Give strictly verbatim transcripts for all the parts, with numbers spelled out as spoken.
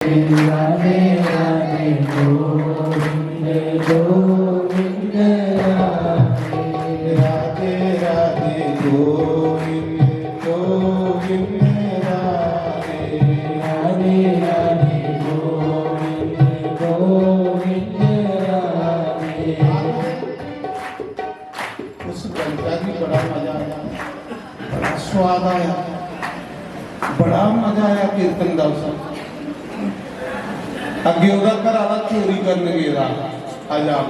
राधे राधे गोविंद गोविंद राधे। राधे राधे गोविंद गोविंद राधे। राधे राधे गोविंद गोविंद राधे। उस गंगा जी बड़ा मजा आया, बड़ा स्वाद आया, बड़ा मजा आया कीर्तन दा। उस अग्गे ओह्दा घर आह्ला चोरी करन गेदा, अजाम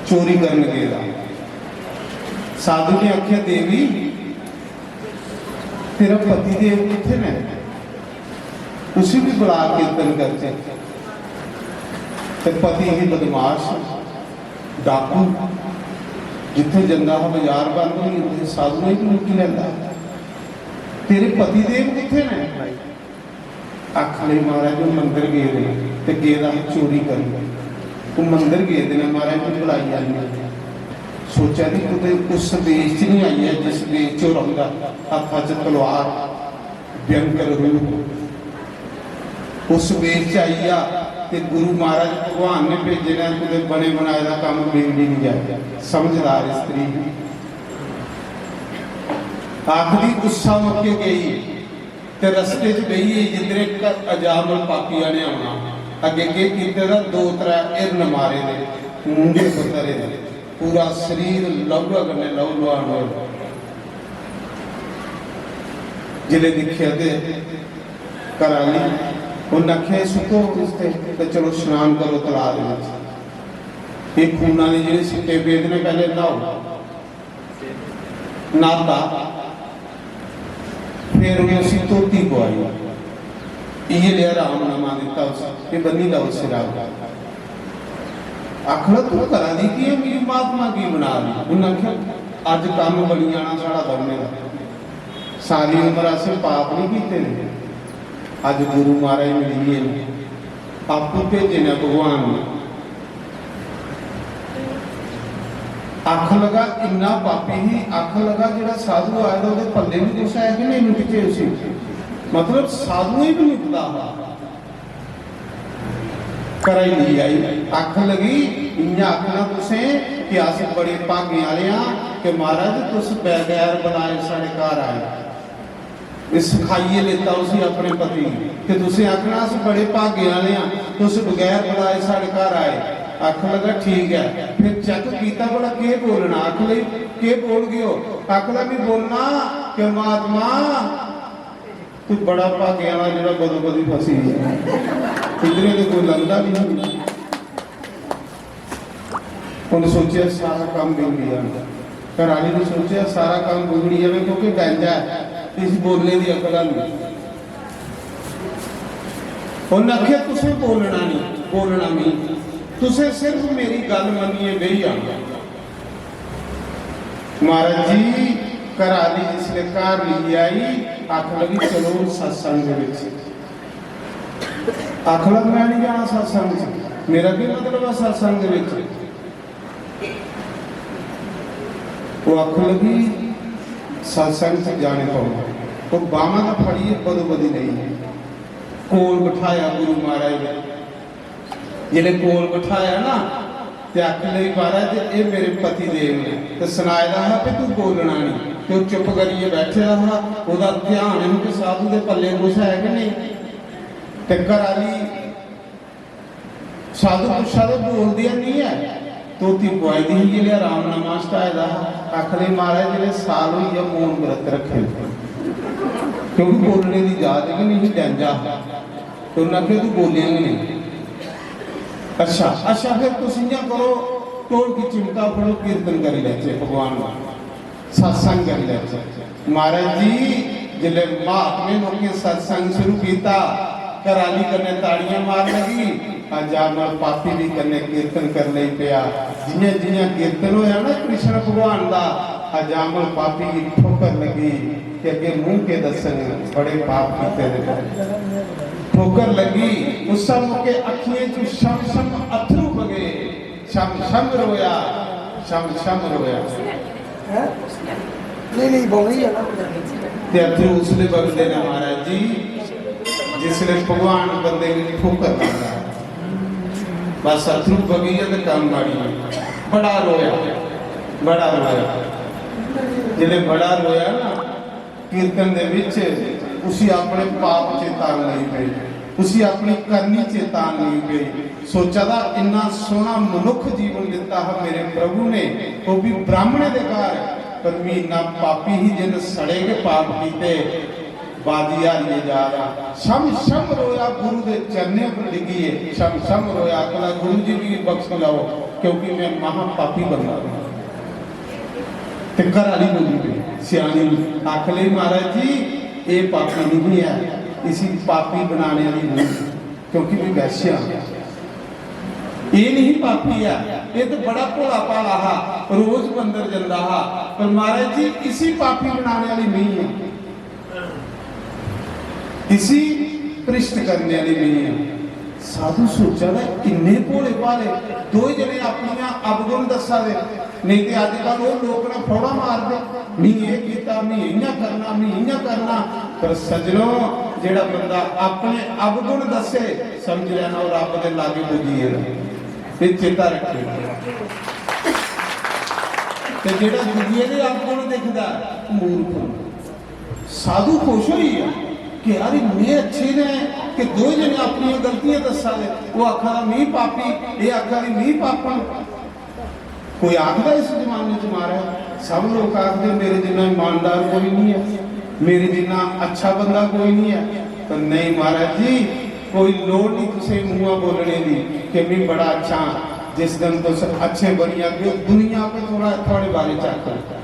चोरी करन गेदा। साधु ने आखेआ, "देवी, तेरा पति देव कित्थे ने? उसी भी बुला, कीर्तन करचै।" ते पति ही बदमाश, डाकू, जित्थे जंदा हा बाजार बंद होई जंदे, साधुएं गी लुट्टी लैंदा। "तेरे पति देव कित्थे ने?" आखन लगी, "महाराज, ओह् मंदर गेदे ते गेदा हा चोरी करन। ओह् मंदर गेदे ने महाराज, तूं बुलाई आनी।" सोचेआ कि कुतै उस वेश च निं आई ऐ जिस वेश च ओह् रौंह्दा, हत्था च तलवार, भयंकर रूप। उस वेश च आई गेआ ते गुरु महाराज भगवान ने भेजे ने, कुतै बने बनाए दा कम्म बिगड़ी निं जाए। समझदार स्त्री ही। आखदी उस्सा मौके गेई ते रस्ते च बेही गेई जिद्धरे क-, अजामल पापिया ने औना। अग्गें केह् कीते दा, दो त्रै हिरन मारे दे, मूंढे उप्पर धरे दे, पूरा शरीर लहूआ कन्नै लहू लुहान होए दा। जिसलै दिक्खेआ ते घर आह्ली, उन्न आखेआ, "सुट्टो इसदे ते चलो स्नान करो तलाऽ दे बिच। एह् खूना दे जेह्ड़े सिक्के पेदे न, पैह्लें न्हाओ।" न्हाता, फिर उ'नें उसी धोती पुआई, इ'यै लेआ रामनामा दित्ता उसी, "एह् बन्नी लैओ सिरा।" आखन लगा, "तूं करा दी केह् ऐ, मिगी महात्मा की बना दी?" उन्नै आखेआ, "अज्ज कम्म बनी जाना साढ़ा दौनें दा। सारी उम्र असें पाप निं कीते दे, अज्ज गुरु महाराज मिली गे न, आपूं भेजे न भगवान ने।" आखन लगा, इन्ना पापी ही, आखन लगा, "जेह्ड़ा साधु आए दा, ओह्दे पल्ले बी कुछ है कि नेईं लुटचै उसी?" मतलब, साधुएं बी लुटदा हा। घरै गी लेई आई, आखन लगी, "इ'यां आखना तुसें कि अस बड़े भागें आह्ले आं कि महाराज, तुस बगैर बलाए साढ़े घर आए।" ते सखाइयै लेता उसी अपने पति गी। ते तुसें आखना, "अस बड़े भागे आह्ले आं, तुस बगैर बलाए साढ़े घर आए।" आखन लगा, "ठीक ऐ।" फिर चेक कीता, "भला केह् बोलना?" आखन लगी, "केह् बोलगे ओ?" आखन लगा, "मी बोलना कि महात्मा, तू बड़ा भागे आह्ला जेह्ड़ा बदो बदी फसी गेआ। इद्धरे ते कोई लंघदा निं।" उन्नै सोचेआ, "सारा कम्म बिगड़ी जाना।" घर आह्ली ने सोचेआ, "सारा कम्म बिगड़ी जाना, क्योंकि डैंजा ऐ, इसी बोलने दी अकल है नहीं।" उन्नै आखेआ, "तुसें बोलना नहीं, बोलना नहीं, तुसें सिर्फ मेरी गल्ल मन्नियै बेही जाना।" महाराज जी, घर आह्ली जिसलै घर लेई आई, आखन लगी, "चलो हून सत्संग दे बिच।" आखन लगा, "मैं नहीं जाना सत्संग च, मेरा केह् मतलब ऐ सत्संग दे बिच?" ओह् आखन लगी, "सत्संग च जाने पौना।" ओह् बांह् गै फड़ियै बदो बदी लेई कोल बठाया गुरु महाराज ने। जिसलै कोल बठाया ना, ते आखन लगी, "महाराज, एह् मेरे पति देव न, ते सनाए दा हा कि तू बोलना नहीं, ते ओह् चुप करियै बैठे दा हा, ओह्दा ध्यान ही कि साधु दे पल्ले कुछ है कि नेईं।" ते घर आह्ली साधु पुच्छा दे, बोलदे है नहीं ऐ। धोती पुआई दी ही, जिसलै रामनामा छटाए दा हा, आखन लगी, "महाराज, जिसलै साल होई गेआ मौन व्रत रक्खे दे, क्योंकि बोलने दी जाच गै नहीं ही, डैंजा हा।" ते उन्नै आखेआ, "तू बोलेआं गै नेईं।" "अच्छा, अच्छा, फिर तुस इ'यां करो, ढोलकी चिमटा फड़ो, कीर्तन करी लैचे भगवान दा, सत्संग करी लैचे।" महाराज जी, जिसलै महात्मे लोकें सत्संग शुरू कीता, घर आह्ली कन्नै ताड़ियां मारन लगी, अजामल पापी बी कन्नै कीर्तन करन लगी पेआ। जि'यां जि'यां कीर्तन होया ना कृष्ण भगवान दा, अजामल पापी गी ठोकर लगी। ते अग्गें मूंह के दस्सन, बड़े पाप कीते दे। ठोकर लगी, उस्सै मौके अक्खियें च छम छम अत्थरू बगे, छम छम रोया, छम छम रोया। हैं? नहीं, नहीं, बौनी है ना। ते अत्थरू उसले बगदे ने महाराज जी, इसलिए भगवान बंदे गी ठोकर मारदा। बस अत्थरू बगी गया ते कम्म माड़ी। बड़ा रोया, बड़ा रोया। जिसले बड़ा रोया ना, कीर्तन दे विच उसी अपने पाप चेता लगी पे, उसी अपनी करनी चेता लगी पे। सोचा दा, इन्ना सोहना मनुख जीवन दिता हा मेरे प्रभु ने, वो भी ब्राह्मणे दे घर, पर मैं इन्ना पापी ही जिन सड़े के पाप कीते। बाजी हारिए जा रहा। शम शम रोया गुरु दे चरणें पर डिगिए, शम शम रोया, आखदा, "गुरु जी, मिगी बख्श लाओ, क्योंकि मैं महापापी बंदा हूं।" ते घर आली बोली पई, सियानी, आख ले, "महाराज जी, ये पापी नहीं है, इसी पापी बनाने वाली नहीं, क्योंकि मैं वैश्या हां।" ये नहीं पापी है, ये तो बड़ा भोला भाला हा, रोज मंदर जंदा हा, पर महाराज जी, इसी पापी बनाने वाली नहीं है। इसी भ्रष्ट करने वाली नहीं है। साधु सोचा दा, किन्ने भोले भाले, दो जने अपनियां अवगुण दस्सा दे, नहीं ते अजकल ओह लोक ना फौड़ा मारदे, "मी एह कीता, मी इयां करना, मी इयां करना।" पर सज्जनो, जेड़ा बंदा अपने अवगुण दस्से, समझ लेना ओह रब दे लागे पुज्जी गेदा। एह चेता रखियो। ते जेड़ा दूए दे अवगुण दिखदा, ओह मूर्ख होंदा। साधु खुश होई गेआ कि यार, इन्ने अच्छे ने कि दो जने अपनियां गलतियां दस्सा दे। ओह आखा दा, "मी पापी", एह आखा दी, "मी पापन।" कोई आखदा इस जमाने च, महाराज? सब लोक आखदे, "मेरे जिन्ना ईमानदार कोई नहीं है, मेरे जिन्ना अच्छा बंदा कोई नहीं है।" पर नहीं, महाराज जी, कोई लोड़ नहीं तुसें मुंहा बोलने दी कि मैं बड़ा अच्छा हां। जिस दिन तुस अच्छे बनी जागे, दुनिया पे थोड़ा थुआड़े बारे च आखग।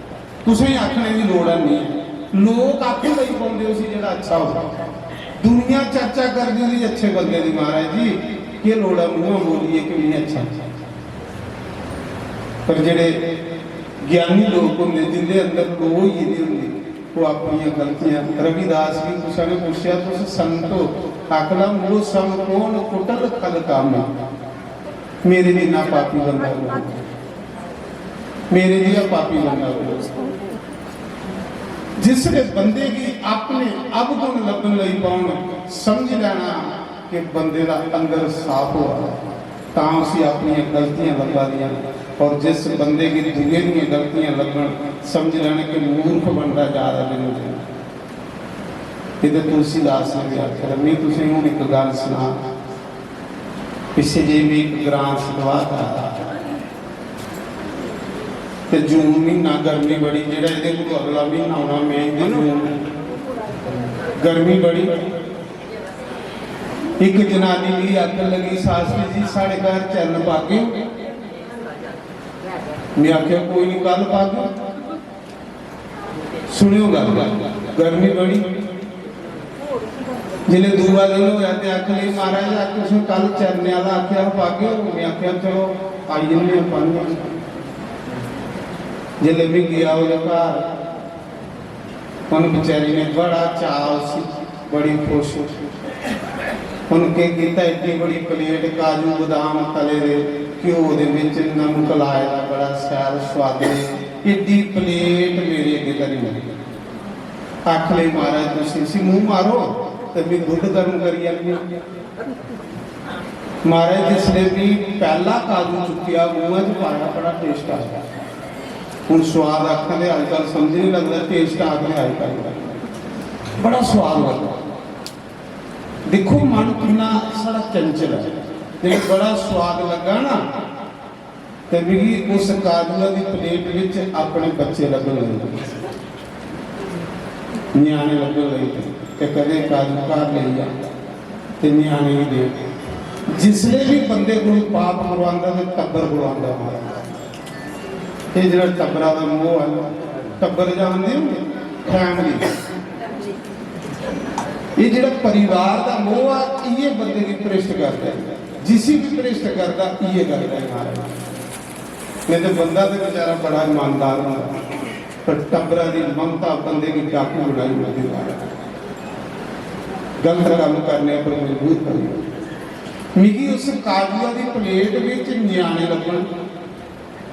तुसें आखने दी लोड़ है नहीं। लोक आखन लगी पौंदे उसी जेड़ा अच्छा हो। दुनिया चर्चा करदी उसी अच्छे बंदे दी, महाराज जी, केह लोड़ है मुंहा बोलिए कि नहीं अच्छा? पर जेड़े ज्ञानी लोक होंदे, जिंदे अंदर लो होई गेदी होंदी, वो अपनियां गलतियां, रविदास गी कुसै ने पुच्छेआ, "तुस संत हो?" आखदा, "मूढ़ो सम कौन कुटल खल काम।" मेरे जिन्ना पापी बंदा कोई नहीं। मेरे जिहा पापी बंदा कोई नहीं। जिसले बंदे गी अपने अवगुण लब्भन लगी पौन, समझ लेना कि बंदे दा अंदर साफ होआ, तां उसी अपनियां गलतियां लब्भा दियां। और जिस बंदे गी दूए दियां गलतियां लब्भन, समझ लेना कि मूर्ख बनदा जा रहा दिनों दिन। इधर तुलसीदास ने भी आखेआ, मैं तुसें हूं इक गल्ल सना, पिच्छे जे मैं इक ग्रां च दवा करा दा, ते जून म्हीना, गर्मी बड़ी, जेड़ा एहदे कोल अगला म्हीना औना, मई ते जून, गर्मी बड़ी। इक जनानी मिगी आखन लगी, "शास्त्री जी, साढ़े घर चरण पागे?" मैं आखेआ, "कोई नहीं, कल पागे।" सुनियो गल्ल, गर्मी बड़ी। जिसले दूआ दिन होया ते आखन लगी, "महाराज, अज्ज तुसें कल चरने आह्ला आखेआ हा, पागे ओ?" मैं आखेआ, "चलो, आई जन्ने आं, पान्ने आं।" जिसले मैं गेआ ओह्दे घर, उन बेचारी ने बड़ा चाऽ उसी, बड़ी खुश। उन केह् कीता, इतनी बड़ी प्लेट काजू बदाम तले दे, घ्यो दे बिच नमक लाए दा, बड़ा शैल स्वादे, इतनी प्लेट मेरे अग्गे धरी ओड़ी। आख ले, "महाराज, तुस इसी मूंह मारो ते मैं दुद्ध गर्म करी आनी।" महाराज, जिसले भी पहला काजू चुक्केआ, मूंह च पाया, बड़ा टेस्ट आया। हुन स्वाद आखने दे अजकल समझ नहीं लगदा, टेस्ट आखने अजकल बड़ा स्वाद लगदा। देखो, मन किन्ना साढ़ा चंचल है, जे बड़ा स्वाद लगा ना, ते मिगी उस काजुआ दी प्लेट विच अपने बच्चे लब्भन लगे, न्याणे लब्भन लगे, ते कदें काजू घर लेई जा ते न्याणे गी दे। जिसले भी बंदे कोल पाप करवांदा ते टब्बर करवांदा, महाराज। ये जेह्ड़ा टब्बरा दा मोह है, टब्बर जानदे हो? फैमिली। ये जेह्ड़ा परिवार दा मोह है, इये बंदे गी भ्रष्ट करदा है। जिसी भी भ्रष्ट करदा, इये करदा है, महाराज। नहीं तो बंदा तो बेचारा बड़ा ईमानदार होंदा, पर टब्बरा दी ममता बंदे गी डाकू बनाई ओड़दी, महाराज। गलत काम करने पर मजबूर करी ओड़दी। मिगी उस काजुआ दी प्लेट विच न्याणे लब्भन,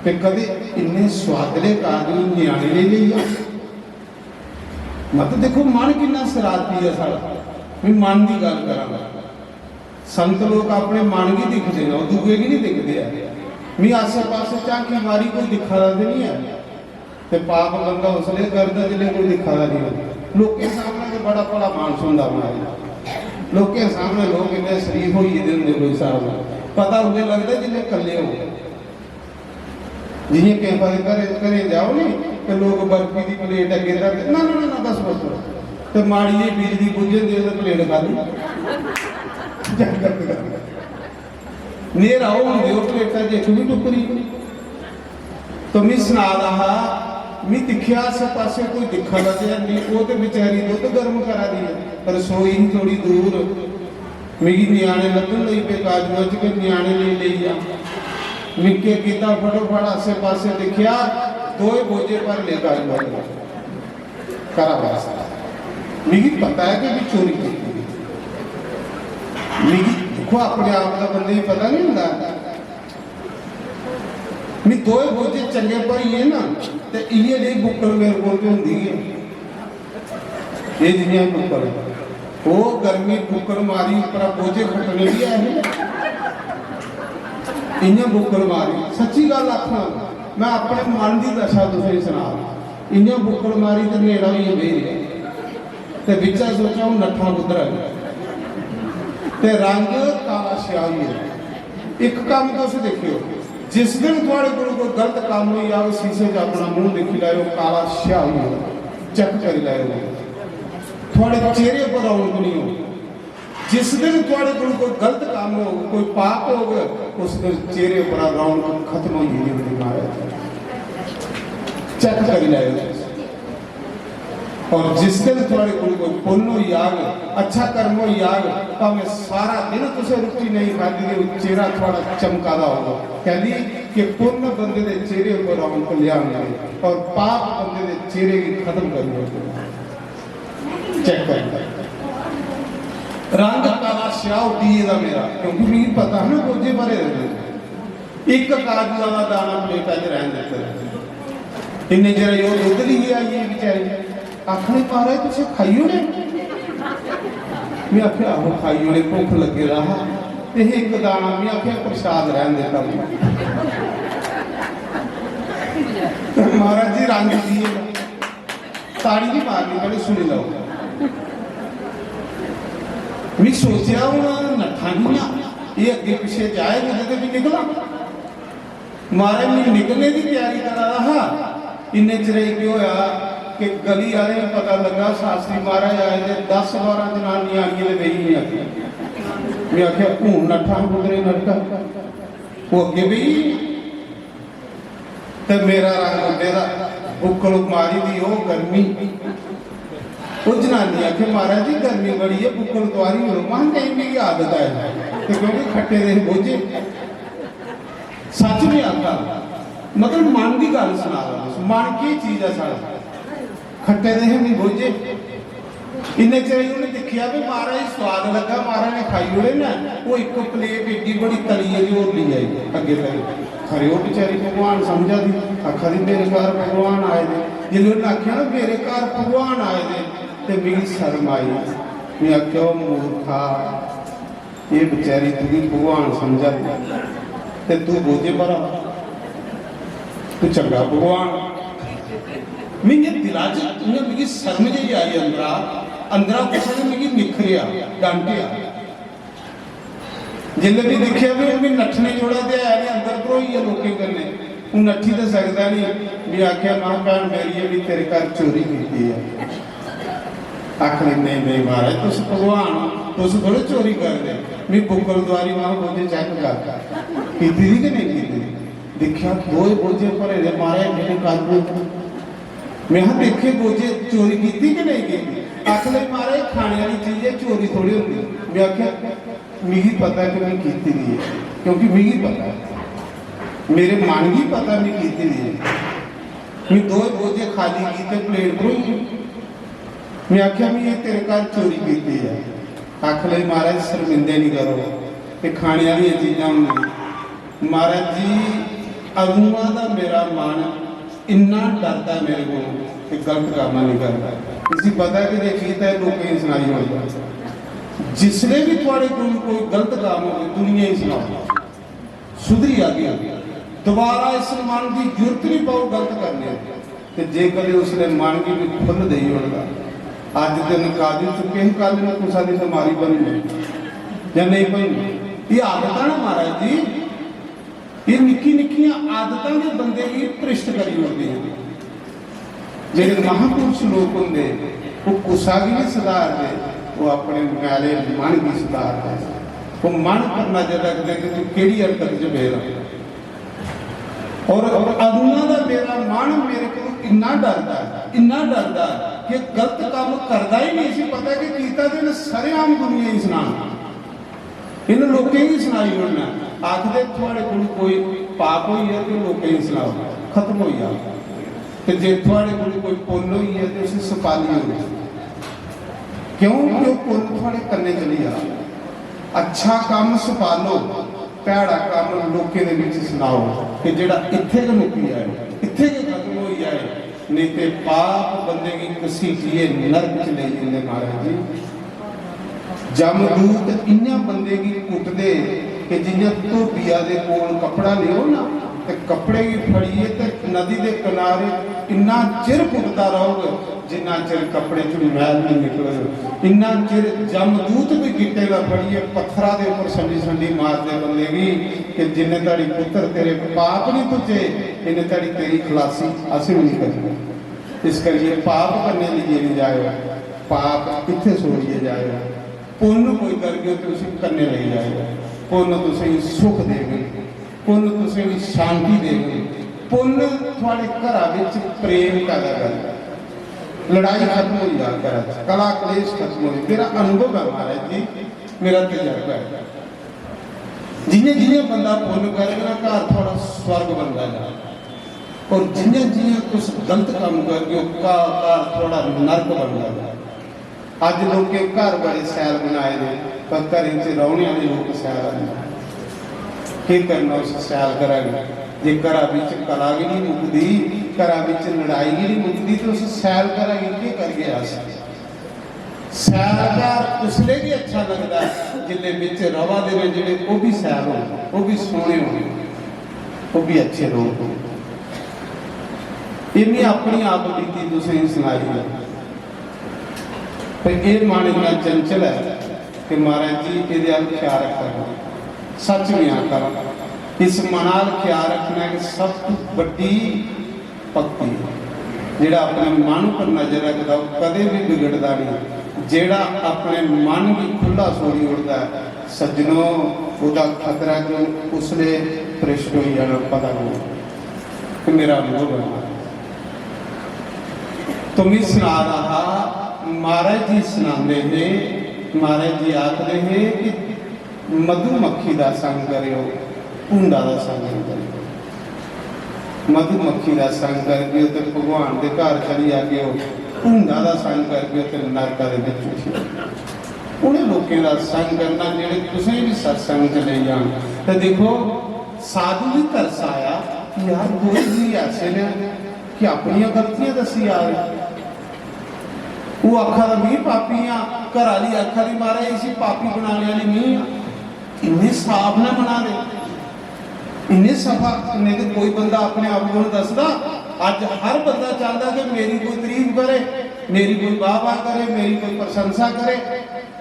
ते कदे इन्ने सुआदले काजू न्याणे लेई लेई आ। मत देखो, मन किन्ना शरारती ऐ साढ़ा। मैं मन दी गल्ल करां। संत लोक अपने मन गी दिखदे न, ओह् दूए गी नहीं दिखदे ऐ। मैं आसे पासे झांकी मारी, कोई दिक्खा दा ते नहीं ऐ। ते पाप गंगा उसले करदा जिसले कोई दिक्खा दा नहीं होंदा। लोकें सामने ते बड़ा भला मानस होंदा महाराज। लोकें सामने लोक इन्ने शरीफ होई गेदे होंदे कोई स्हाब नहीं। पता उल्ले लगदा जिसले कल्ले हो। जियां केईं बारी घरें, घरें जाओ नी, ते लोक बर्फी दी प्लेट अग्गें धरदे, "ना, ना, ना, ना, बस, बस, बस।" ते माड़ी जेही बिजली बुज्झे दे ते प्लेट खाली। जंगल दी गल्ल। न्हेरा होन देओ, प्लेटा च इक बी टुक्करी। तो मी सना दा हा, मी दिक्खेआ आस्सै पास्सै कोई दिक्खा दा ते है नहीं, ओह् ते बेचारी दुद्ध गर्म करा दी ऐ। रसोई ही थोड़ी दूर, मिगी ञ्याणे लब्भन लगी पे, काजुआ च गै ञ्याणे लेई लेई आ। निक्के कीता फटोफट आस्सै पास्सै दिक्खेआ, दोए बोझे भरी ले काजुआ दे घरा वास्तै। मिगी पता ऐ कि में चोरी कीती दी। मिगी दिक्खो, अपने आप दा बंदे गी पता नहीं होंदा। में दोए बोझे चंगे भरियै ना, ते इ'यै जेही बुक्कल मेरे कोल ते होंदी गै। एह् जि'यां बुक्कल, ओह् गर्मी बुक्कल मारी, उप्परा बोझे खट्टने बी ऐ हे। इ'यां बुक्कल मारी, सच्ची गल्ल आखना, मैं अपने मन दी दशा तुसेंगी सना। इ'यां बुक्कल मारी ते न्हेरा होइयै बेही रेहा। ते बिच्चा सोचा, हून नट्ठां कुद्धर ऐ? ते रंग काला स्याह होई गेदा। इक कम्म तुस दिक्खेओ, जिस दिन थुआड़े कोल कोई गलत कम्म होई जाग, शीशे च अपना मूंह दिक्खी लैओ, काला स्याह होई गेदा। चेक करी लैओ, थुआड़े चेहरे पर रौनक नहीं होग। जिस दिन थुआड़े कोल कोई गलत कम्म होग, कोई पाप होग, उस दिन चेहरे पर रौनक खत्म होई गेदी होंदी महाराज। चेक करी लैओ। और जिस दिन थुआड़े कोल कोई पुण्य होई जाग, अच्छा कर्म होई जाग, भावें सारा दिन तुसें रुट्टी नहीं खादी ते चेहरा थुआड़ा चमका दा होगा। कैली कि पुण्य बंदे दे चेहरे पर रौनक लिआंदे और पाप बंदे दे चेहरे गी खत्म करी ओड़दे। चेक कर, रंग काला स्याह उड्डी गेदा मेरा, क्योंकि मिगी पता हा ना बोझे भरे दे न। इक काजू आह्ला दाना प्लेटा च रैह्न दित्ते दा। इन्ने चिर ओह् दुद्ध लेइयै आई गेई बेचारी। आखने, "महाराज, तुसें खाई ओड़े?" में आखेआ, "आहो, खाई ओड़े, भुक्ख लग्गे दा हा।" ते इक दाना में आखेआ, "प्रसाद रैह्न दित्ता।" महाराज जी रंग दिए। ताड़ी नहीं मारनी, पैह्लें सुनी लैओ। में सोचेआ, हून नट्ठां कि'यां? एह् अग्गें पिच्छें जाए कुतै ते भी निकलां। महाराज, में निकलने दी त्यारी करा दा हा। इन्ने चिरे च केह् होआ कि गली आह्लें गी पता लग्गा, शास्त्री महाराज आए दे, दस बारां जनानियां आनियै ते बेही गेइयां। में आखेआ, "हून नट्ठां कुतरे नट्ठा।" ओह् अग्गें बेही गेई। ते मेरा रंग उड्डे दा, बुक्कल मारी दी ओह् गर्मी। ओह् जनानी आखे, "महाराज जी, गर्मी बड़ी ऐ, बुक्कल तुआरी ओड़ो।" महां, "नेईं, मिगी आदत ऐ।" ते क्योंकि खट्टे दे हे बोझे, सच में आखा, मतलब, मन दी गल्ल सना दा तुस, मन केह् चीज ऐ साढ़ा? खट्टे दे हे मी बोझे। इन्ने चिर च उ'नें दिक्खेआ भी महाराज गी सोआद लग्गा, महाराज ने खाई ओड़े ना। ओह् इक प्लेट एड्डी बड़ी तलियै दी होर लेई आई अग्गें तक। खरे ओह् बेचारी भगवान समझा दी, आखा दी, "मेरे घर भगवान आए दे।" जिसलै उ'नें आखेआ ना, "मेरे घर भगवान आए दे", ते मिगी शर्म आई। में आखेआ, "ओह् मूर्खा, एह् बेचारी तुगी भगवान समझा दी, ते तू बोझे भरा, तू चंगा भगवान।" मिगी दिला च इ'यां मिगी शर्म जेही आई अंदरा, अंदरा कुसै ने मिगी निक्खरेआ, डांटेआ। जिसलै भी दिक्खेआ भी हून मी नट्ठने जोड़ा ते है नहीं, अंदर भरोई गेआ लोकें कन्नै। हून नट्ठी ते सकदा नहीं। में आखेआ, "महां, भैन मेरी, एह् में तेरे घर चोरी कीती ऐ।" आखन लगी, "नेईं, नेईं महाराज, तुस भगवान ओ, तुस थोड़े चोरी करदे।" में बुक्कल तुआरी, महां, "बोझे चेक कर, कीती दी कि नेईं कीती दी?" दिक्खेआ, दोए बोझे भरे दे, महाराज, एड्डे एड्डे काजू। में हा, "दिक्खे बोझे, चोरी कीती कि नेईं कीती?" आखन लगी, "महाराज, खाने आह्ली चीज ऐ, चोरी थोड़ी होंदी।" में आखेआ, मिगी पता कि में कीती दी ऐ, क्योंकि मिगी पता ऐ, मेरे मन गी पता में कीती दी ऐ। में दो बोझे खाली कीते, प्लेट भरोई गेई। में आखेआ, "में एह् तेरे घर चोरी कीती ऐ।" आखन लगी, "महाराज, शर्मिंदे निं करो, एह् खाने आह्लियां चीजां होंदियां।" महाराज जी, अदुआं दा मेरा मन इन्ना डरदा मेरे कोल कि गलत कम्म निं करदा। इसी पता कि जे कीता ऐ, लोकें गी सनाई ओड़दा। जिसले भी थुआड़े कोल कोई गलत काम होवे, दुनिया गी सनाओ, सुधरी जागे। दोबारा इस मन दी जरूरत नहीं पौ गलत करने दी। ते जे कदें उसने मन गी भी खु'ल्ल देई ओड़दा, अज्ज दिन काजू चुके हे, कल ने कुसै दी बमारी बनी जां नेईं बनी। एह् आदतां ना महाराज जी, एह् निक्की निक्कियां आदतां गै बंदे गी भ्रिश्ट करी ओड़दियां। जेह्ड़े महापुरुष लोक होंदे, ओह् कुसा गी बी सुधारदे, ओह् अपने मैले मन गी सुधारदे। ओह् मन पर नजर रखदे कि तू केह्ड़ी हरकत च पेदा। और, और अदुआं दा मेरा मन मेरे को इन्ना डरदा ऐ, इन्ना डरदा ऐ कि गलत कम्म करदा ही नहीं। इसी पता कि कीता ते इन्नै सरेआम दुनिया गी सनाना। इन्हें लोकें गी सनाई ओड़ना, आखदे थुआड़े कोल कोई पाप होई है ते लोकें गी सनाओ, खत्म होई जाओ। ते जे थुआड़े कोल कोई पुन्न होई है ते उसी सपाली ओड़ो, क्योंकि ओह् पुन्न थुआड़े कन्नै चली जा। अच्छा कम्म सपालो, भैड़ा कम्म लोकें दे बिच सनाओ, कि जेह्ड़ा इत्थै गै मुक्की जाए, इत्थै गै खत्म होई जाए। नेईं ते पाप बंदे गी घसीटियै नरक च लेई जंदे महाराज जी। जमदूत इ'यां बंदे गी कुटदे कि जि'यां धोबिया दे कोल कपड़ा लेओ ना, ते कपड़े गी फड़ियै ते नदी दे किनारे इन्ना चिर कुटदा रौह्ग जिन्ना चिर कपड़े च मैल नहीं निकलग। इन्ना चिर जमदूत भी गिट्टे दा फड़ियै पत्थरा दे उप्पर संडी संडी मारदे बंदे गी कि जिन्ने धड़ी पुत्तर तेरे पाप नहीं तुझे, इन्ने धड़ी तेरी खलासी असें भी नहीं करनी। इस करियै पाप कन्नै लेइयै नहीं जाएओ, पाप इत्थै छोड़ियै जाएओ। पुन्न कोई करगे ते उसी कन्नै लेई जाएओ। पुन्न तुसेंगी सुख देग, पुन्न तुसेंगी शांति देग, पुन्न थुआड़े घरा बिच प्रेम पैदा करग, लड़ाई खत्म होई जा घरा च, कला कलेश खत्म होई। मेरा अनुभव है महाराज जी, मेरा तजर्बा है। जियां जियां बंदा पुन्न करग ना, घर थुआड़ा स्वर्ग बनदा जा, और जियां जियां तुस गलत कम्म करगे, ओह् घर, घर थुआड़ा नरक बनदा जा। अज्ज लोकें घर बड़े शैल बनाए दे, पर घरें च रौह्ने आह्ले लोक शैल नेईं। केह् करना उस शैल घरा गी? जे घरा बिच कला गै निं मुकदी, घरा बिच लड़ाई गै निं मुकदी, ते उस शैल घरा गी केह् करगे अस? शैल घर उसलै गै अच्छा लगदा ऐ, जिसलै बिच र'वा दे न जेह्ड़े, ओह् बी शैल होन, ओह् बी सोह्ने होन, ओह् बी अच्छे लोक होन। एह् में अपनी आप बीती तुसेंगी सनाई ऐ। ते एह् मन इन्ना चंचल ऐ कि महाराज जी एह्दे अल्ल ख्याल रक्खा करो। सच में आखा दा, इस मना अल्ल ख्याल रक्खना इक सब तू बड्डी भक्ति ऐ। जेह्ड़ा अपने मन पर नजर रखदा, ओह् कदें बी बिगड़दा नहीं। जेह्ड़ा अपने मन गी खु'ल्ला छोड़ी ओड़दा ऐ, सज्जनो, ओह्दा खतरा कि उसलै भ्रष्ट होई जाना पता नहीं। ते मेरा अनुभव है। तो मैं सना रहा हा, महाराज जी सनांदे हे, महाराज जी आखदे हे कि मधुमक्खी दा संग करेओ, भूंडा दा संग नेईं करेओ। मधुमक्खी दा संग करगेओ ते भगवान दे घर चली जागेओ, भूंडा दा संग करगेओ ते नरका दे बिच उठी जागेओ। उ'नें लोकें दा संग करना जेह्ड़े तुसें बी सत्संग च लेई जान। ते दिक्खो, साधु बी तरस आया कि यार, दो जी ऐसे न कि अपनियां गलतियां दस्सी जा रहे। ओह् आखा दा, "मी पापी आं।" घर आह्ली आखा दी, "महाराज, इसी पापी बनाने आह्ली मी आं।" इन्ने साफ न बना दे, इन्ने सफा। नेईं ते कोई बंदा अपने आप को दसदा। अज्ज हर बंदा चाहता कि मेरी कोई तारीफ करे, मेरी कोई वाह-वाह करे, मेरी कोई प्रशंसा करे,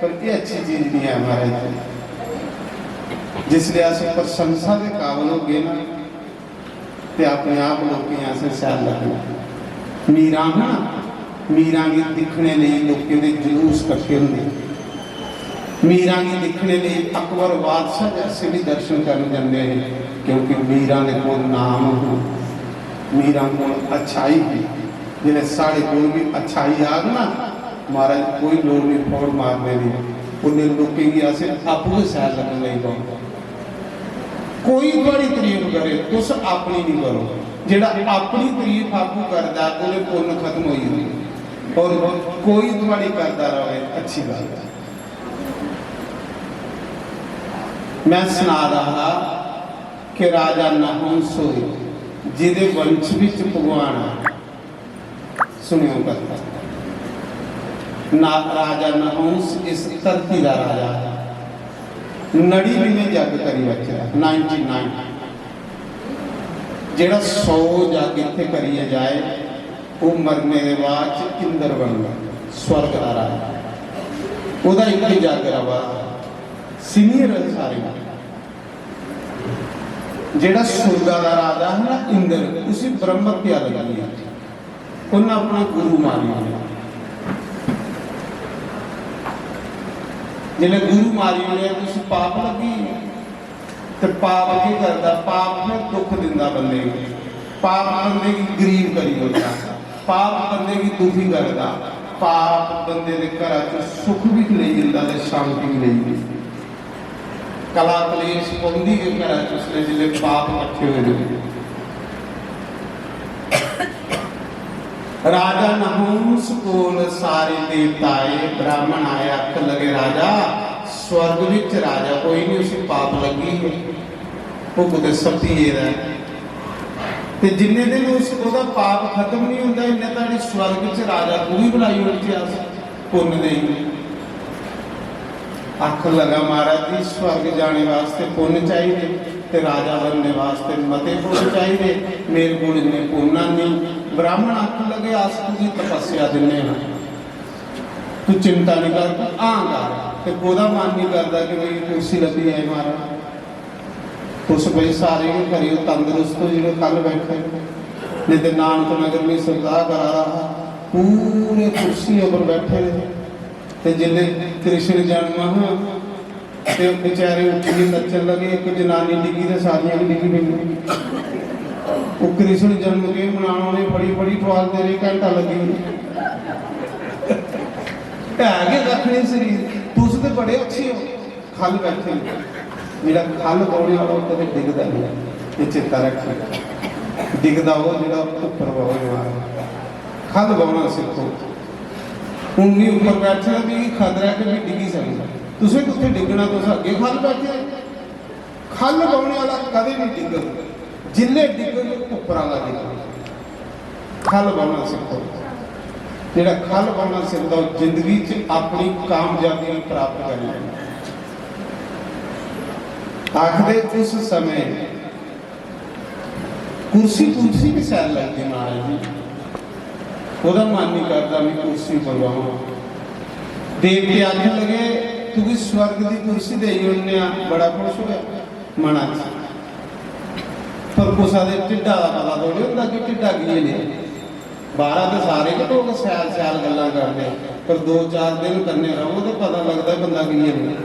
पर ये अच्छी चीज नहीं है महाराज जी। जिसले अस प्रशंसा के काबिल हो गए ना, ते अपने आप लोकें गी असें शैल लग्गना। मीरां हा ना, मीरां गी दिक्खने लेई लोकें दे जुलूस कट्ठे होंदे। मीरां गी दिक्खने लेई अकबर बादशाह जैसे भी दर्शन करन जंदे हे, क्योंकि मीरां दे कोल नाम हा, मीरां कोल अच्छाई ही। जिसलै साढ़े कोल भी अच्छाई आग ना, महाराज, कोई लोड़ नहीं फौड़ मारने दी, उन्ने लोकें गी असें आपूं गै शैल लग्गन लगी पौंदा। कोई थुआड़ी तारीफ करे, तुस अपनी नहीं करो। जेड़ा अपनी तारीफ आपूं करदा, ओह्दे पुन्न खत्म होई जंदे। और कोई थुआड़ी करदा रहे, अच्छी गल्ल है। मैं सना रहा हा कि राजा नहुंस होए, जिदे वंश विच भगवान है। सुनियो कथा। ना, राजा नहुंस इस धरती दा राजा हा। नड़िनमें जग करी बैठे दा, नाइंटी नाइन। जेह्ड़ा सौ जग इत्थै करियै जाए, ओह् मरने दे बाद च इंद्र बनदा, स्वर्ग दा राजा। ओह्दा इक जग रवा, सीनियर सारे। जेह्ड़ा सुरगा दा राजा हा ना इंद्र, उसी ब्रह्म हत्या लगी। उन्नै अपना गुरु मारी ओड़ेआ। जिसलै गुरु मारी ओड़ेआ ते उसी पाप लग्गी गेआ। ते पाप केह् करदा? पाप ने दुख दिंदा बंदे गी। पाप बंदे गी गरीब करी ओड़दा, पाप बंदे गी दुखी करदा, पाप बंदे दे घरा च सुख भी लेई जंदा ते शांति भी लेई जंदा। कला कलेश पौंदी गै घरा च उसलै, जिसलै पाप कट्ठे होए दे। राजा नहुंस कोल सारे देवता आए, ब्राह्मण आए, आखन लगे, "राजा, स्वर्ग विच राजा कोई नहीं, उसी पाप लगी है, वो कुतै सत्ती गेदा है।" ते जिन्ने दिन उस, ओह्दा पाप खत्म नहीं होंदा, इन्ने धड़ी स्वर्ग च राजा को भी बुलाई ओड़चे अस, पुन्न देई। आखन लगा, "महाराज जी, स्वर्ग जाने वास्ते पुन्न चाहिए ते राजा बनने वास्ते मते पुन्न चाहिए, मेरे कोल इन्ने पुन्न नहीं।" ब्राह्मण आखन लगे, "अस तुझी तपस्या दिन्ने हां, तू चिंता नहीं कर, तू हां कर।" ते कोदा मन नहीं करदा कि मेरी कुर्सी लब्भी जाए महाराज। तुस भाई सारे गै करियो तंदरुस्त, जेह्ड़े कल बैठे, नेईं ते नानक नगर में सप्ताह करा दा हा, पूरे कुर्सी उप्पर बैठे दे। ते जिसलै कृष्ण जन्म हा, ते बेचारे उट्ठियै नच्चन लगे, इक जनानी डिग्गी ते सारियां गै डिग्गी पेइयां। ओह् कृष्ण जन्म केह् मनाना, उ'नें फड़ी फड़ी ठुआलदे रेह्, घैंटा लग्गी गेआ। है गै कक्ख निं शरीर। तुस ते बड़े अच्छे हो, ख'ल्ल बैठे हो। जेह्ड़ा ख'ल्ल बौह्ने आह्ला, ओह् कदें डिग्गदा निं ऐ, एह् चेता रक्खेओ। डिग्गदा ओह् जेह्ड़ा उप्पर बौह्ने आह्ला। ख'ल्ल बौह्ना सिक्खो। हून मी उप्पर बैठे दा, मिगी खतरा ऐ कि मी डिग्गी सकदा। तुसें कुत्थै डिग्गना, तुस अग्गें ख'ल्ल बैठे दे। ख'ल्ल बौह्ने आह्ला कदें निं डिग्गग, जिल्लै डिग्गग उप्पर आह्ला डिग्गग। ख'ल्ल बौह्ना सिक्खो। जेह्ड़ा ख'ल्ल बौह्ना सिखदा, ओह् जिंदगी च अपनी कामयाबी प्राप्त करी लैंदा। आखदे उस समें कुर्सी, कुर्सी बी शैल लगदी महाराज जी। ओह्दा मन निं करदा, "में कुर्सी पर बहां।" देवते आखन लगे, "तुगी स्वर्ग दी कुर्सी देई ओड़ने आं।" बड़ा खुश होआ मना च, पर कुसै दे ढिड्डा दा पता थोड़ी होंदा कि ढिड्डा की नेईं। बाहरा ते सारे गै लोक शैल शैल गल्लां करदे, पर दो चार दिन कन्नै रवो ते पता लगदा बंदा की नेईं।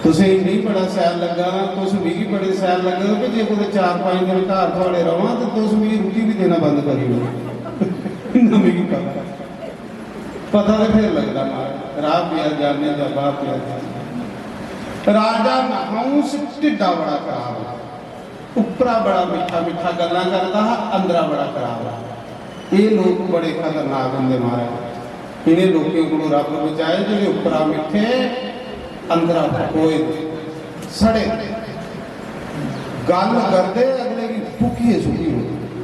तुसें गी मिगी बड़ा शैल लग्गा, तुस मिगी बड़े शैल लग्गे, कि जे कुतै चार पंज दिन घर थुआड़े रवां ते तुस मिगी रुट्टी बी देना बंद करी ओड़ो। इन्ना मिगी पता। पता ते फिर लगदा महाराज, राह पेआ जाने दा, बाह पेआ जाने दा। राजा नहुंस ढिड्डा बड़ा खराब हा, उप्परा बड़ा मिट्ठा मिट्ठा गल्लां करदा हा, अंदरा बड़ा खराब हा। एह् लोक बड़े खतरनाक होंदे महाराज। इ'नें लोकें कोलों रब्ब बचाए, जेह्ड़े उप्परा मिट्ठे, अंदरा फकोए दे, सड़े। गल्ल करदे अगले गी फूकियै सुट्टी ओड़दे,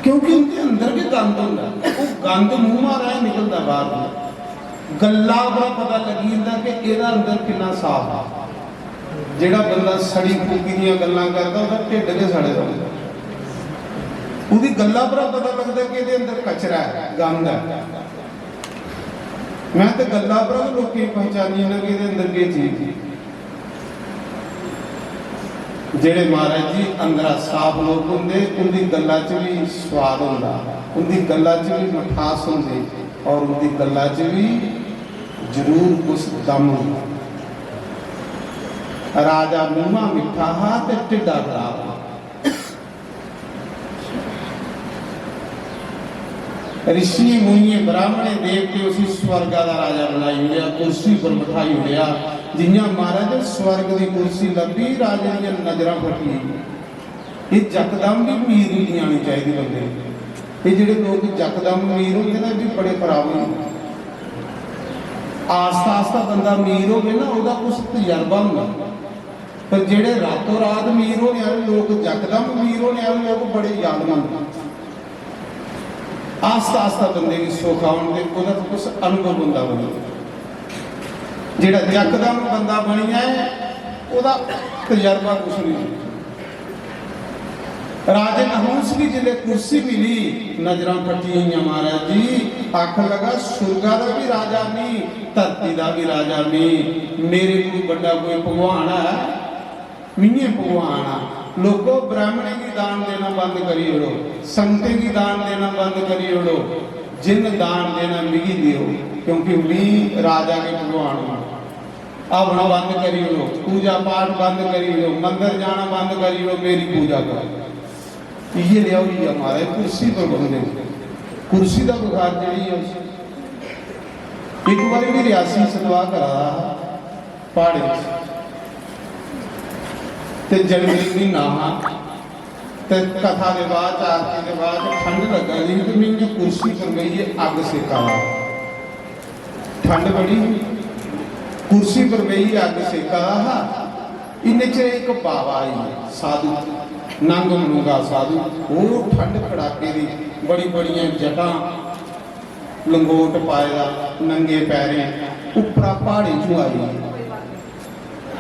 क्योंकि उं'दे अंदर गै गंद होंदा। ओह् गंद मूंहा राहें निकलदा बाहर। गल्ला उप्परा पता लग्गी जंदा कि एह्दा अंदर किन्ना साफ ऐ। जेह्ड़ा बंदा सड़ी फूकी दियां गल्लां करदा, ओह्दा ढिड्ड गै सड़े दा होंदा। ओह्दी गल्ला उप्परा पता लगदा कि एह्दे अंदर कचरा ऐ, गंद ऐ। में ते गल्ला उप्परा गै लोकें गी पहचानी ओड़ना कि एह्दे अंदर केह् चीज ऐ। जेह्ड़े महाराज जी अंदरा साफ लोक होंदे, उं'दी गल्ला च बी स्वाद होंदा, उं'दी गल्ला च बी मठास होंदी और उं'दी गल्ला च बी जरूर कुछ दम होंदा। राजा मूंहा मिट्ठा हा ते ढिड्डा खराब हा। ऋषियें, मुनियें, ब्राह्मणें, देवतें उसी स्वर्गा दा राजा बनाई ओड़ेआ, कुर्सी पर बठाई ओड़ेआ। जि'यां महाराज स्वर्ग दी कुर्सी लब्भी, राजे दियां नजरां फटी गेइयां। एह् यकदम बी उम्मीद निं आनी चाहिदी बंदे गी। एह् जेह्ड़े लोक यकदम अमीर होंदे ना, एह् बी बड़े खराब होंदे। आस्ता आस्ता बंदा अमीर होवे ना, ओह्दा कुछ तजर्बा होंदा। पर जेह्ड़े रातों रात अमीर होने आह्ले लोक, यकदम अमीर होने आह्ले लोक बड़े यादवंत न। आस्ता आस्ता बंदे गी सुख औन ते ओह्दा ते कुछ अनुभव होंदा बंदे दा। जेह्ड़ा यकदम बंदा बनी जाए, ओह्दा तजर्बा कुछ नहीं। राजे नहुस गी जिसलै कुर्सी मिली, नजरां फट्टी गेइयां महाराज जी। आखन लगा, "सुरगा दा बी राजा मी, धरती दा बी राजा मी, मेरे कोलू बड्डा कोई भगवान है?" मिगी भगवान आ। लोको, ब्राह्मणें गी दान देना बंद करी ओड़ो, संगतें गी दान देना बंद करी ओड़ो, जिन दान देना मिगी देओ, क्योंकि मी राजा के भगवान हूँ। हवन बंद करी ओड़ो, पूजा पाठ बंद करी ओड़ो, मंदर जाना बंद करी ओड़ो, मेरी पूजा करो। इ'यै नेहा होई गेआ महाराज, कुर्सी पर बंदे। कुर्सी दा बुखार जेह्ड़ी ऐ उसी। इक बारी बी रियासी सतवाह् करा दा हा प्हाड़ें च। ते जनवरी म्हीना हा, ते कथा दे बाद, आरती दे बाद ठंड लग्गा दी ही, ते में इ'यां कुर्सी पर बेहियै अग्ग सेका दा। ठंड बड़ी ही, कुर्सी पर बेहियै अग्ग सेका दा हा। इन्ने चिर इक बाबा आई, साधु, नंग मनूंगा साधु। ओह् ठंड कड़ाके दी, बड़ी बड़ियां जटां, लंगोट पाए दा, नंगे पैरें, उप्परा प्हाड़ें चों आई।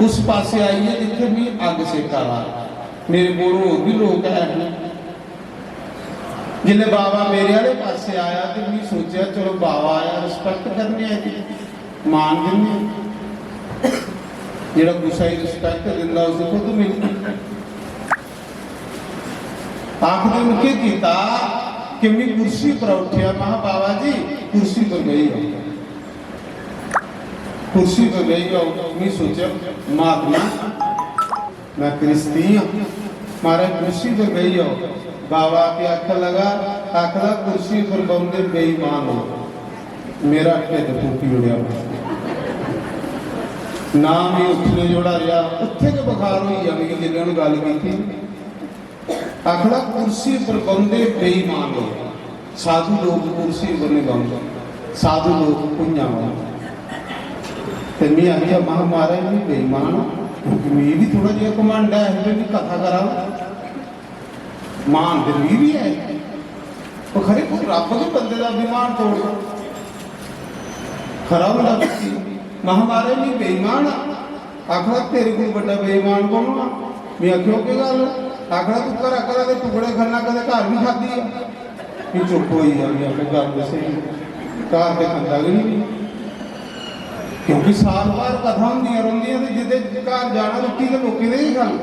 उस पासै आई ऐ जित्थै मी अग्ग सेका दा। मेरे कोल होर बी लोक हैन। जिसलै बाबा मेरे आह्ले पासै आया ते मी सोचेआ, चलो बाबा आया, रिस्पैक्ट करने आं जी, मान दिन्ने आं। जेह्ड़ा कुसै गी रिस्पैक्ट दिंदा उसी खुद मिलदी। आखदे न केह् कीता कि मी कुर्सी पर उट्ठेआ, महा, "बाबा जी, कुर्सी पर बेही जाओ।" कुर्सी पर बेही जाओ। मी सोचेआ, "महात्मा, मैं क्रिस्ती आं, महाराज, कुर्सी पर बेही जाओ।" बाबा के आखन लगा, आखदा, "कुर्सी पर बौंह्दे बेईमान हो।" मेरा ढिड्ड फूकी ओड़ेआ। ना मी उट्ठने जोड़ा रेहा, उत्थै गै बखार होई गेआ मिगी जिसलै उ'नें गल्ल कीती। आखदा, "कुर्सी पर बौंह्दे बेईमान लोक, साधु लोक कुर्सी पर नहीं बौंह्दे, साधु लोक भुंञां बौंह्दे।" ते में आखेआ, "महा, महाराज, में बेईमान आं, क्योंकि मिगी बी थोह्ड़ा जेहा घमंड ऐ, में बी कथा करां।" मान ते मिगी बी ऐ, पर खरे कोई रब्ब गै बंदे दा अभिमान तोड़दा। खरा होंदा कि महा, महाराज, मी बेईमान आ। आखदा, "तेरे कोल बड्डा बेईमान कौन होना?" में आखेआ, "ओह् केह् गल्ल?" आखदा, "तू घरा, घरा दे टुकड़े खन्ना, कदें घर बी खाद्धी आ?" फ्ही चुप होई गेआ, में आखेआ, "गल्ल ते स्हेई, घर ते खंदा गै निं।" क्योंकि साल भर कथा होंदियां रौंह्दियां ते जेह्दे घर जाना, रुट्टी ते लोकें दे गै खानी।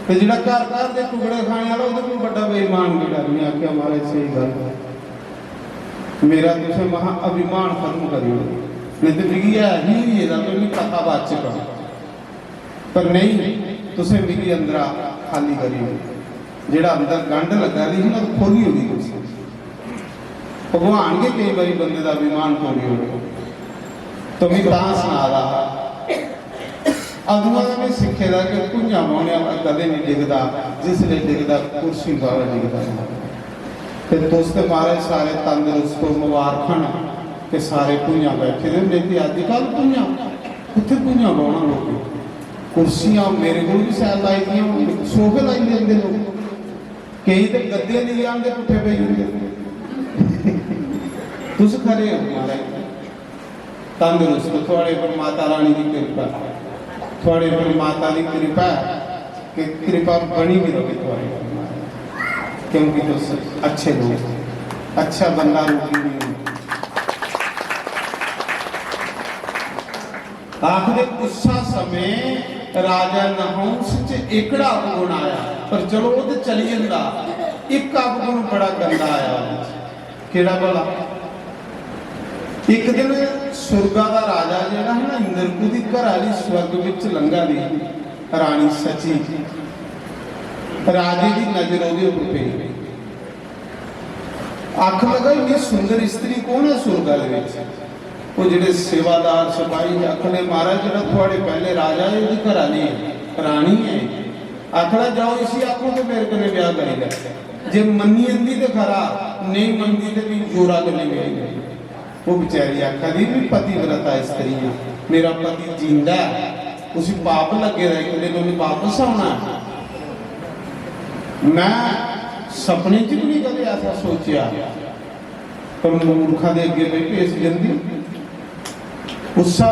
ते जेह्ड़ा घर घर दे टुकड़े खाने आह्ला, ओह्दे कोल बड्डा बेईमान केह्ड़ा? में आखेआ, "महाराज, स्हेई गल्ल ऐ। मेरा तुसें महा अभिमान खत्म करी ओड़ो, नेईं ते मिगी ऐ ही होई गेदा कि में कथावाचक आं, पर नेईं, तुसें मिगी अंदरा खाल्ली करी ओड़ो। जेह्ड़ा अंदर गंढ लग्गा दी ही ना, खोह्ल्ली ओड़ी तुसें।" भगवान गै केईं बारी बंदे दा अभिमान तोड़ी ओड़े। तो में तां सना दा हा, अदुआं दा में सिक्खे दा कि भुंञां बौह्ने आह्ला कदें निं डिगदा, जिसलै डिगदा कुर्सी बाह्र डिगदा। ते तुस ते महाराज सारे तंदरुस्त ओ, मबारखां न कि सारे भुंञां बैठे दे, नेईं ते अज्जकल भुंञां, कुत्थै भुंञां बौह्ना लोकें? कुर्सियां मेरे कोल बी शैल लाई दियां, सोफे लाई लैंदे लोक। केईं ते गद्दे लेई आंदे, पुट्ठे पेई जंदे। तुस खरे ओ महाराज, तंदरुस्त, थुआढ़े पर माता रानी दी किरपा, थुआढ़े पर माता दी किरपा, कि किरपा बनी बी रवे थुआढ़े पर महाराज, क्योंकि तुस अच्छे लोक, अच्छा बंदा रोगी नहीं हो। आखदे, उस्सा समें राजा नहुस च एकड़ा अवगुण आया, पर चलो, ओह् ते चली जंदा। इक अवगुण बड़ा गंदा आया ओह्दे च। केह्ड़ा भला? इक दिन सुरगा दा राजा जेह्ड़ा हा ना, इंद्र, ओह्दी घर आह्ली स्वर्ग बिच लंघा दी ही, रानी सची। राजे दी नजर ओह्दे उप्पर पेई। आखन लगा, "इन्नी सुंदर स्त्री कौन है सुरगा दे बिच?" ओह् जेह्ड़े सेवादार सपाही आखन लगे, "महाराज, जेह्ड़ा थुआढ़े पैह्ले राजा है, ओह्दी घर आह्ली है, रानी है।" आखन लगा, "जाओ, इसी आखो कि मेरे कन्नै ब्याह करी लै। जे मन्नी जंदी ते खरा, नेईं मनदी ते फ्ही जोरा कन्नै ब्याही लै।" ओह् बेचारी आखा दी, "मैं पतिव्रता स्त्री आं, मेरा पति जींदा ऐ, उसी पाप लग्गे दा, इक दिन उन्नै बापस औना ऐ। मैं सपने च भी नहीं कदे ऐसा सोचेआ, पर मूर्खा दे अग्गे भाई पेश जंदी। उस्सा